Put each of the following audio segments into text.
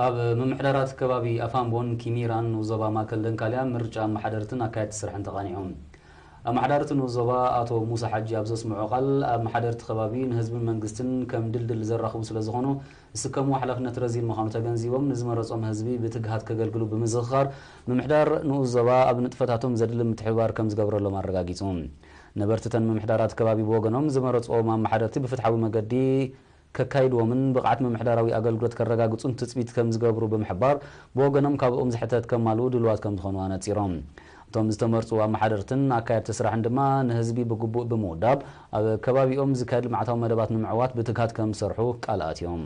ኣብ ምምሕዳራት ከባቢ ኣፋምቦን ኪሚራን ንኡስ ዞባ ማእከል ደንካልያ ምርጫ ኣመሓደርትን ኣካየድቲ ስራሕን ተቓኒዑ። ኣመሓዳሪ እቲ ንኡስ ዞባ ኣቶ ሙሳ ሓጂ ኣብ ዘስምዖ ቃል፣ ኣብ ኣመሓደርቲ ከባቢ ንህዝብን መንግስትን ከም ድልድል ዘራኽቡ ስለ ዝኾኑ፣ ዝስከምዎ ሓላፍነት ረዚን ምዃኑ ተገንዚቦም፣ ንዝመረጾም ህዝቢ ብትግሃት ከገልግሉ ብምዝኽኻር፣ ምምሕዳር ንኡስ ዞባ ኣብ ንጥፈታቶም ዘድሊ ምትሕብባር ከም ዝገብረሎም ኣረጋጊጹ። ነበርቲ እተን ምምሕዳራት ከባቢ ብወገኖም፣ ዝመረጽዎም ኣመሓደርቲ ብፍትሓዊ መገዲ ከካይድዎምን ብቕዓት ምምሕዳራዊ ኣገልግሎት ከረጋግጹን ትጽቢት ከም ዝገብሩ ብምሕባር፣ ብወገኖም ካብኦም ዝሕተት ከማልኡ ድሉዋት ከም ዝኾኑ ኣነጺሮም። እቶም ዝተመርጹ ኣመሓደርትን ኣካየድቲ ስራሕን ድማ ንህዝቢ ብግቡእ ብምውዳብ፣ ኣብ ከባቢኦም ዝካየድ ልምዓታዊ መደባት ንምዕዋት ብትግሃት ከም ዝሰርሑ ቃል ኣትዮም።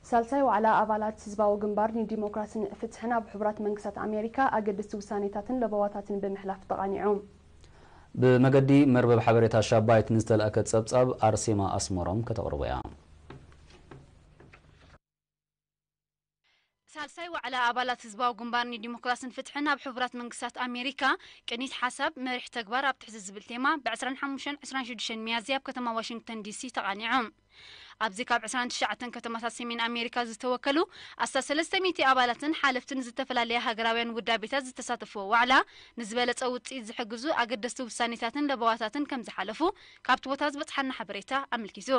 ሳልሳይ ዋዕላ ኣባላት ህዝባዊ ግንባር ንዲሞክራስን ፍትሕን ኣብ ሕቡራት መንግስታት ኣሜሪካ ኣገደስቲ ውሳኔታትን ለበዋታትን ብምሕላፍ ተቓኒዑ። ብመገዲ መርበብ ሓበሬታ ሻባይት ንዝተላእከ ጸብጻብ ኣርሴማ ኣስመሮም ከተቕርቦ እያ። ሳልሳይ ዋዕላ ኣባላት ህዝባዊ ግንባር ንዲሞክራስን ፍትሕን ኣብ ሕቡራት መንግስታት ኣሜሪካ ቅኒት ሓሳብ መሪሕ ተግባር ኣብ ትሕቲ ዝብል ቴማ ብ ዕስራን ሓሙሽተን ዕስራን ሽዱሽተን ሚያዝያ ኣብ ከተማ ዋሽንግተን ዲሲ ተቓኒዑ። ኣብዚ ካብ ዕስራን ትሽዓተን ከተማታት ሰሜን ኣሜሪካ ዝተወከሉ ኣስታት ሰለስተ ሚእቲ ኣባላትን ሓለፍትን ዝተፈላለያ ሃገራውያን ውዳቤታት ዝተሳተፍዎ ዋዕላ፣ ንዝበለጸ ውጽኢት ዝሕግዙ ኣገደስቲ ውሳኔታትን ለበዋታትን ከም ዝሓለፉ ካብቲ ቦታ ዝበጽሓና ሓበሬታ ኣመልኪቱ።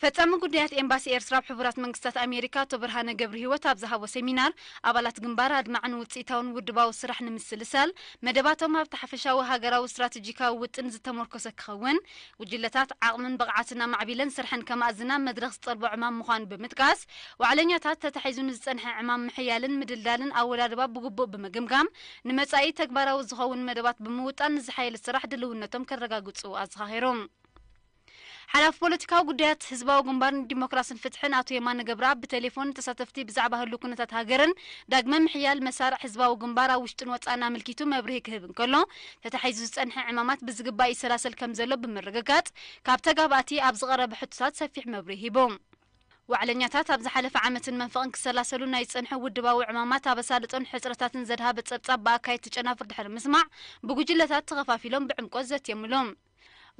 ፈጻሚ ጉዳያት ኤምባሲ ኤርትራ ኣብ ሕቡራት መንግስታት ኣሜሪካ ኣቶ ብርሃነ ገብረሂወት ኣብ ዝሃቦ ሴሚናር፣ ኣባላት ግንባር ኣድማዕን ውጽኢታውን ውድባዊ ስራሕ ንምስልሳል፣ መደባቶም ኣብቲ ሓፈሻዊ ሃገራዊ ስትራተጂካዊ ውጥን ዝተመርኮሰ ክኸውን፣ ጉጅለታት ዓቕምን ብቕዓትን ኣማዕቢለን ስርሐን ከማእዝና መድረኽ ዝጠልቦ ዕማም ምዃኑ ብምጥቃስ፣ ዋዕለኛታት ተታሒዙ ንዝጸንሐ ዕማም ምሕያልን ምድልዳልን ኣወዳድባ ብግቡእ ብምግምጋም፣ ንመጻኢ ተግባራዊ ዝኸውን መደባት ብምውጣን ንዝሓየለ ስራሕ ድልውነቶም ከረጋግጹ ኣዘኻኺሩ። ሓላፊ ፖለቲካዊ ጉዳያት ህዝባዊ ግንባር ንዲሞክራስን ፍትሕን ኣቶ የማነ ገብረኣብ ብቴሌፎን ንተሳተፍቲ ብዛዕባ ህሉው ኩነታት ሃገርን ዳግመ ምሕያል መሳርዕ ህዝባዊ ግንባር ኣብ ውሽጥን ወጻእን ኣመልኪቱ መብርሂ ክህብ እንከሎ፣ ተታሒዙ ዝጸንሐ ዕማማት ብዝግባእ ይሰላሰል ከም ዘሎ ብምርግጋጽ፣ ካብ ተጋባእቲ ኣብ ዝቐረበ ሕቶታት ሰፊሕ መብርሂ ሂቡ። ዋዕለኛታት ኣብ ዝሓለፈ ዓመትን መንፈቕን ክሰላሰሉ ናይ ዝጸንሐ ውድባዊ ዕማማት፣ ኣበሳልጦን ሕጽረታትን ዘድሃበ ጸብጻብ ብኣካየድቲ ጨናፍር ድሕሪ ምስማዕ፣ ብጉጅለታት ተኸፋፊሎም ብዕምቆት ዘትየምሉ።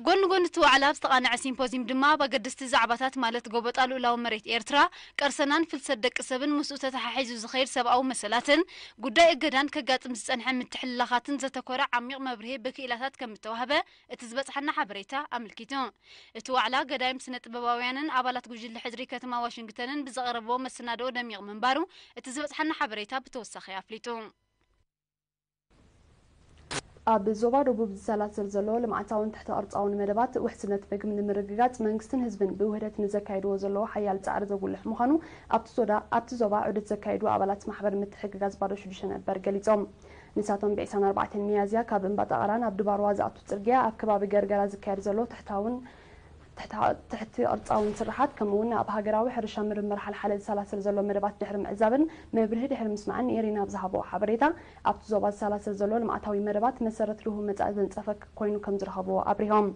ጎኒ ጎኒ እቲ ዋዕላ ኣብ ዝተቓነዐ ሲምፖዚም ድማ፣ ኣብ ኣገደስቲ ዛዕባታት ማለት ጎበጣ ልኡላዊ መሬት ኤርትራ፣ ቀርሰናን ፍልሰት ደቂ ሰብን ምስኡ ተተሓሒዙ ዝኸይድ ሰብኣዊ መሰላትን ጉዳይ እገዳን ከጋጥም ዝጸንሐ ምትሕልላኻትን ዘተኮረ ዓሚቕ መብርሂ ብክኢላታት ከም እተዋህበ እቲ ዝበጽሓና ሓበሬታ ኣመልኪቱ። እቲ ዋዕላ ገዳይም ስነ ጥበባውያንን ኣባላት ጉጅለ ሕድሪ ከተማ ዋሽንግተንን ብዘቕረብዎ መሰናድኦ ደሚቕ ምንባሩ እቲ ዝበጽሓና ሓበሬታ ብተወሳኺ ኣፍሊጡ። ኣብ ዞባ ደቡብ ዝሰላሰል ዘሎ ልምዓታውን ትሕተ ቅርጻውን መደባት ውሕስነት ምግቢ ንምርግጋጽ መንግስትን ህዝብን ብውህደት ንዘካይድዎ ዘለዎ ሓያል ጻዕሪ ዘጉልሕ ምዃኑ ኣብቲ ዞዳ-፣ ኣብቲ ዞባ ዑደት ዘካየዱ ኣባላት ማሕበር ምትሕግጋዝ ባዶ ሽዱሽተ ነበር ገሊጾም። ንሳቶም ብዒስራን ኣርባዕተን ሚያዝያ ካብ እምባ ጠቐራ ናብ ድባርዋ ዝኣቱ ጽርግያ ኣብ ከባቢ ገርገራ ዝካየድ ዘሎ ትሕታውን ትሕቲ-፣ ትሕቲ ቅርጻውን ስርሓት፣ ከምኡ እውን ኣብ ሃገራዊ ሕርሻ ምርምር ሓልሓለ ዝሰላሰል ዘሎ መደባት ድሕሪ ምዕዛብን መብርሂ ድሕሪ ምስማዕን፣ ኤሪና ኣብ ዝሃቦ ሓበሬታ፣ ኣብቲ ዞባ ዝሰላሰል ዘሎ ልምዓታዊ መደባት መሰረት ልሁብ መጻኢ ዘንጸፈ ኮይኑ ከም ዝረኸብዎ ኣብሪሆም።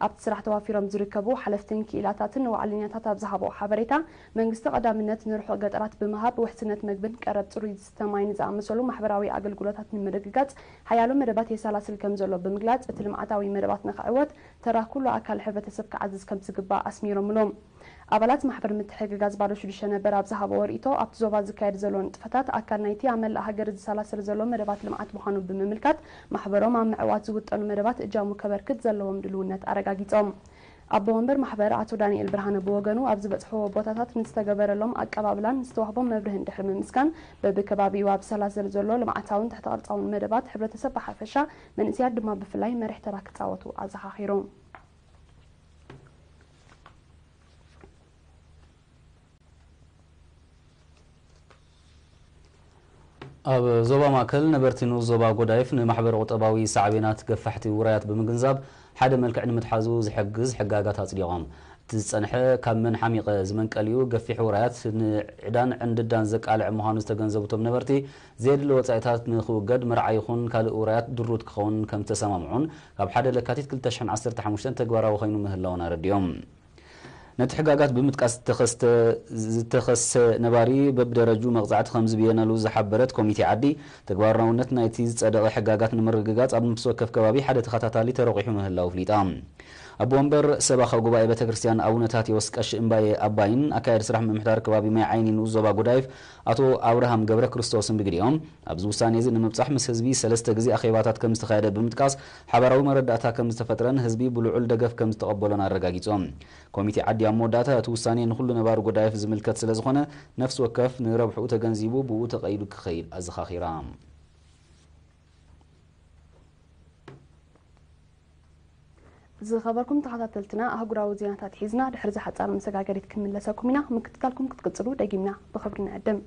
ኣብቲ ስራሕ ተዋፊሮም ዝርከቡ ሓለፍትን ክኢላታትን ንዋዕለኛታት ኣብ ዝሃቦ ሓበሬታ፣ መንግስቲ ቀዳምነት ንርሑቕ ገጠራት ብምሃብ፣ ውሕስነት መግብን ቀረብ ጽሩይ ዝስተ ማይን ዝኣመሰሉ ማሕበራዊ ኣገልግሎታት ንምርግጋጽ ሓያሎ መደባት የሰላስል ከም ዘሎ ብምግላጽ፣ እቲ ልምዓታዊ መደባት ንኽዕወት ተራ ኩሉ ኣካል ሕብረተሰብ ክዓዝዝ ከም ዝግባእ ኣስሚሮምሉ። ኣባላት ማሕበር ምትሕግጋዝ ባዶ ሽዱሽተ ነበር ኣብ ዝሃብዎ ርእይቶ፣ ኣብቲ ዞባ ዝካየድ ዘሎ ንጥፈታት ኣካል ናይቲ ኣብ መላእ ሃገር ዝሰላሰል ዘሎ መደባት ልምዓት ምዃኑ ብምምልካት፣ ማሕበሮም ኣብ ምዕዋት ዝውጠኑ መደባት እጃሙ ከበርክት ዘለዎም ድልውነት ኣረጋጊጾም። ኣቦ ወንበር ማሕበር ኣቶ ዳንኤል ብርሃነ ብወገኑ፣ ኣብ ዝበጽሕዎ ቦታታት ንዝተገበረሎም ኣቀባብላን ዝተዋህቦም መብርህን ድሕሪ ምምስጋን፣ በብከባቢኡ ኣብ ዝሰላሰል ዘሎ ልምዓታውን ትሕተ ቅርጻውን መደባት፣ ሕብረተሰብ ብሓፈሻ፣ መንእሰያት ድማ ብፍላይ መሪሕ ተራ ክጻወቱ ኣዘኻኺሩ። ኣብ ዞባ ማእከል ነበርቲ ንኡስ ዞባ ጎዳይፍ ንማሕበረ ቁጠባዊ ሳዕቤናት ገፋሕቲ ውራያት ብምግንዛብ፣ ሓደ መልክዕ ንምትሓዙ ዝሕግዝ ሕጋጋት ኣጽዲቖም። እቲ ዝጸንሐ ካብ መን ሓሚቐ ዝመንቀሊኡ ገፊሕ ውራያት ንዕዳን ዕንድዳን ዘቃልዕ ምዃኑ ዝተገንዘቡ እቶም ነበርቲ፣ ዘየድሊ ወጻኢታት ንኽውገድ መርዓ ይኹን ካልእ ውራያት ድሩት ክኸውን ከም ዝተሰማምዑን ካብ ሓደ ለካቲት ክልተ ሽሕን ዓሰርተ ሓሙሽተን ተግባራዊ ኮይኑ ምህላውን ኣረዲኦም። ነቲ ሕጋጋት ብምጥቃስ ዝተኸስተ ዝተኸሰ ነባሪ በብደረጁ መቕጻዕቲ ከም ዝብየነሉ ዝሓበረት ኮሚቴ ዓዲ፣ ተግባራውነት ናይቲ ዝጸደቐ ሕጋጋት ንምርግጋጽ ኣብ ነፍሲ ወከፍ ከባቢ ሓደ ተኸታታሊ ተረቒሑ ምህላው ኣፍሊጣ። ኣቦ ወንበር ሰበኻ ጉባኤ ቤተ ክርስቲያን ኣቡነ ታቴዎስ ቀሺ እምባየ ኣባይን ኣካያዲ ስራሕ ምምሕዳር ከባቢ ማይ ዓይኒ ንኡስ ዞባ ጉዳይፍ ኣቶ ኣብርሃም ገብረ ክርስቶስን ብግዲኦም፣ ኣብዚ ውሳኔ እዚ ንምብጻሕ ምስ ህዝቢ ሰለስተ ግዜ ኣኼባታት ከም ዝተኻየደ ብምጥቃስ፣ ሓባራዊ መረዳእታ ከም ዝተፈጥረን ህዝቢ ብልዑል ደገፍ ከም ዝተቐበሎን ኣረጋጊጾም። ኮሚቴ ዓዲ ኣብ መወዳእታ እቲ ውሳኔ ንኹሉ ነባሪ ጉዳይፍ ዝምልከት ስለ ዝኾነ፣ ነፍሲ ወከፍ ንረብሕኡ ተገንዚቡ ብኡ ተቐይዱ ክኸይድ ኣዘኻኺራ። ዝኸበርኩም ተኸታተልትና፣ ኣህጉራዊ ዜናታት ሒዝና ድሕሪ ዝሓጻር መሰጋገሪት ክንምለሰኩም ኢና። ምክትታልኩም ክትቅጽሉ ደጊምና ብኽብሪ ንዕድም።